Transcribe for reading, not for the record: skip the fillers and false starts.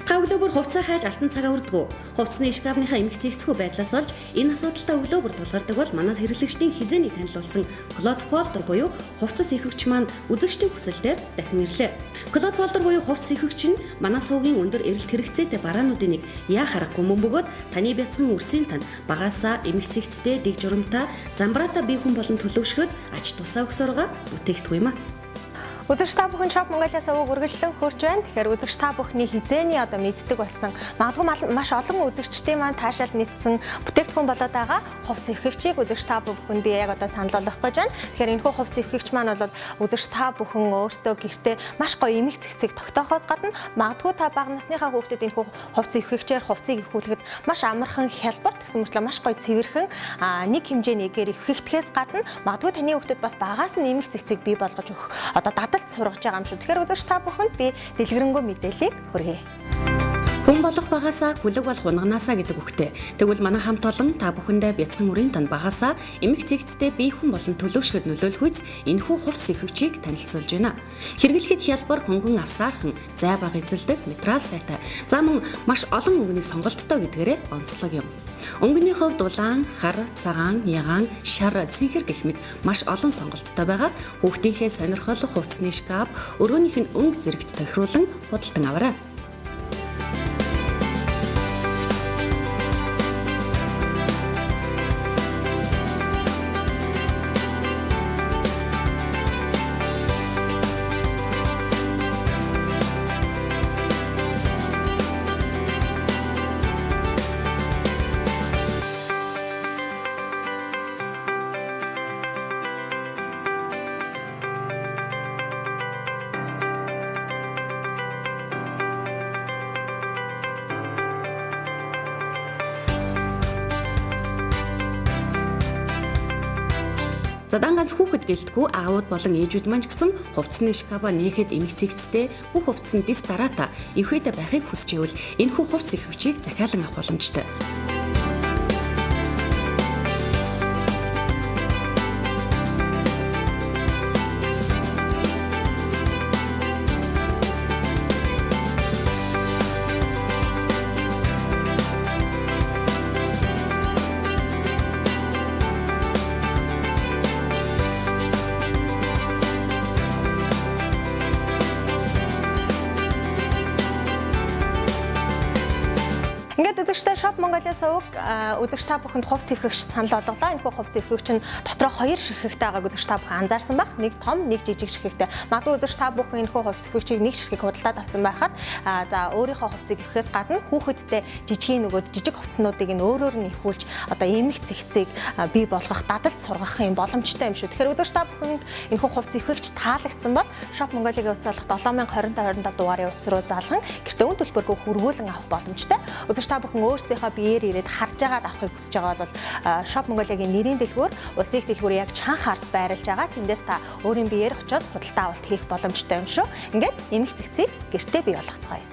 Та өглөө бүр хувцас хайж алтан цагаа үрдгүү. Хувцсны шкафныхаа эмх цэгцхүү байдлаас олж энэ асуудалтай өглөө бүр тулгардаг бол манаас хэрэглэгчдийн хизээний танилулсан Cloth Folder буюу хувцас эвхэгч маань үзэгчдийн хүсэлтээр дахин ирлээ. Cloth Folder буюу хувцас эвхэгч нь манай суугийн өндөр эрэлт хэрэгцээтэй бараануудын нэг яа харахгүй мөн бөгөөд таны бяцхан үрсийн тань багаасаа эмх цэгцтэй дэг журамтай замбраатай бие хүн болон төлөвшөхөд ач тусаа өгсөргөө бүтээгдэхүүн юм а. Үзэгч та бүхэн Shop Mongolia сувг үргэлжлэн хурж байна. Тэгэхээр үзэгч та бүхний хизээний одоо мэддэг болсон магадгүй маш олон үзэгчдийн маань таашаал нийцсэн бүтээгдэхүүн болоод байгаа хувц эвхэгчийг үзэгч та бүхэн би яг одоо санал болгох гэж байна. Тэгэхээр энэхүү хувц эвхэгч маань бол үзэгч та бүхэн өөрсдөө гэртээ маш гоё эмх цэгцийг тогтоохоос гадна магадгүй та бага насныхаа хүүхдэд энэхүү хувц эвхэгчээр хувцыг эвхүүлэхэд маш амархан хялбар гэсэн мөртлөө маш гоё цэвэрхэн нэг хэмжээний эгээр эвхэгдэхээс гадна магадгүй таны хүүхдэд бас багаас нь эмх цэгцийг бий болгож өгөх одоо дадалд сургаж байгаа юм шүү. Тэгэхээр үзэгч та бүхэнд би дэлгэрэнгүй мэдээллийг хүргэе. Хүн болох багасаа хүлэг болох унаганаасаа гэдэг үгтэй. Тэгвэл манай хамт олон та бүхэндээ бяцхан үрийн тань багасаа эмх цэгцтэй бие хүн болон төлөвшөхөд нөлөөлөх үз энэхүү хувцас эвхэгчийг танилцуулж байна. Хэрэглэхэд хялбар хөнгөн авсаархан, зай бага эзэлдэг, материал сайтай. За мөн маш олон өнгөний сонголттой гэдгээрээ онцлог юм. Өнгөний хувьд улаан, хар, цагаан, ягаан, шар, цэнхэр гэх мэт маш олон сонголттой байгаа. Хүүхдийнхээ сонирхол хувцсны шкаф, өрөөнийх нь өнгө зэрэгт тохируулан худалдан аваарай. За дан ганц хүүхэд гэлтгүй аауд болон ээжүүд маань ч гэсэн хувцсны шкафа нээхэд эмх цэгцтэй бүх хувцас нь дис дараатай эвхээтэй байхыг хүсч ивэл энэхүү хувцас эвхвчийг захиалан авах боломжтой. Ингээд үзэгчдээ Shop Mongolia сувг үзэгч та бүхэнд хувц эвхэгч санал болголоо. Энэхүү хувц эвхэгч нь дотроо хоёр ширхэгтэй байгааг үзэгч та бүхэн анзаарсан байх. Нэг том, нэг жижиг ширхэгтэй. Магадгүй үзэгч та бүхэн энэхүү хувц эвхэгчийг нэг ширхэг худалдаад авсан байхад за өөрийнхөө хувцыг эвхэхээс гадна хүүхэдтэй жижигийн нөгөө жижиг хувцснуудыг нь өөрөөр нь эвхүүлж одоо эмх цэгцийг бий болгох, дадалд сургах юм боломжтой юм шүү. Тэгэхээр үзэгч та бүхэнд энэхүү хувц эвхэгч таалагдсан бол Shop Mongolia-гийн утас болох 7025 25 дугаарын утас руу залган гэртээ үн төлбөргүй хөрвүүлэн авах боломжтой. Үзэгч та бүхэн өөрсдийнхөө биеэр ирээд харж байгаад авахыг хүсэж байгаа бол Shop Mongolia-гийн нэрийн дэлгүүр, улсын их дэлгүүр яг чанх ард байрлаж байгаа. Тэндээс та өөрийн биеэр очиод худалдаа авалт хийх боломжтой юм шүү. Ингээд эмх цэгцийг гэртээ бий болгоцгоё.